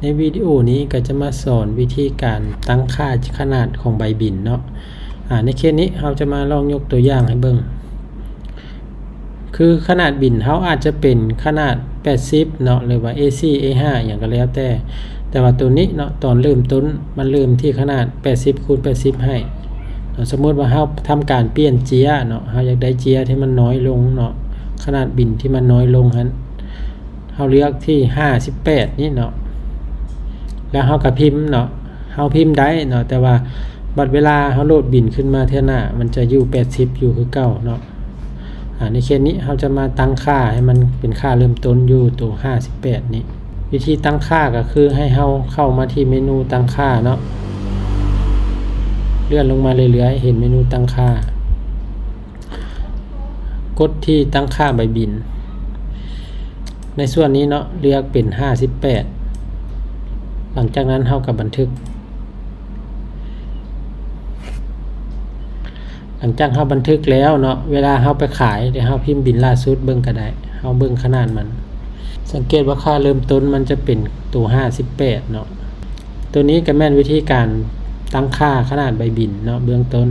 ໃນວິດີໂອນີ້ກໍຈະມາສອນວິທີການຕັ້ງຄ່າຂະໜາດຂອງໃບບິນເນາະ. ອາ ໃນເຄສນີ້ເຮົາຈະມາລອງຍົກຕົວຢ່າງໃຫ້ເບິ່ງ. ຄືຂະໜາດບິນເຮົາອາດຈະເປັນຂະໜາດແປດສິບເນາະ ຫຼືວ່າ ເອສີ່ ເອຫ້າ ຫຍັງກໍແລ້ວແຕ່. ແຕ່ວ່າໂຕນີ້ເນາະ ຕອນເລີ່ມຕົ້ນມັນເລີ່ມທີ່ຂະໜາດແປດສິບຄູນແປດສິບໃຫ້ເນາະ. ສົມມຸດວ່າເຮົາທຳການປ່ຽນເຈ້ຍເນາະ, ເຮົາຢາກໄດ້ເຈ້ຍທີ່ມັນນ້ອຍລົງເນາະ, ຂະໜາດບິນທີ່ມັນນ້ອຍລົງຫັ້ນ ເຮົາເລືອກທີ່ຫ້າສິບແປດນີ້ເນາະ ແລ້ວເຮົາກໍພິມເນາະ. ເຮົາພິມໄດ້ເນາະ ແຕ່ວ່າບັດເວລາເຮົາໂຫຼດບິນຂຶ້ນມາເທື່ອໜ້າ ມັນຈະຢູ່ແປດສິບຢູ່ຄືເກົ່າເນາະ. ອາ ໃນເຄສນີ້ເຮົາຈະມາຕັ້ງຄ່າໃຫ້ມັນເປັນຄ່າເລີ່ມຕົ້ນຢູ່ໂຕຫ້າສິບແປດນີ້. ວິທີຕັ້ງຄ່າກໍຄືໃຫ້ເຮົາເຂົ້າມາທີ່ເມນູຕັ້ງຄ່າເນາະ, ເລື່ອນລົງມາເລື້ອຍໆ ເຫັນເມນູຕັ້ງຄ່າ. ກົດທີ່ຕັ້ງຄ່າໃບບິນ ໃນສ່ວນນີ້ເນາະ ເລືອກເປັນຫ້າສິບແປດ. ຫຼັງຈາກນັ້ນເຮົາກໍບັນທຶກ. ຫຼັງຈາກເຮົາບັນທຶກແລ້ວເນາະ ເວລາເຮົາໄປຂາຍ ດຽວເຮົາພິມບິນລ່າສຸດເບິ່ງກໍໄດ້, ເຮົາເບິ່ງຂະໜາດມັນ. ສັງເກດວ່າຄ່າເລີ່ມຕົ້ນມັນຈະເປັນໂຕຫ້າສິບແປດເນາະ. ໂຕນີ້ກໍແມ່ນວິທີການຕັ້ງຄ່າຂະໜາດໃບບິນເນາະ ເບື້ອງຕົ້ນ.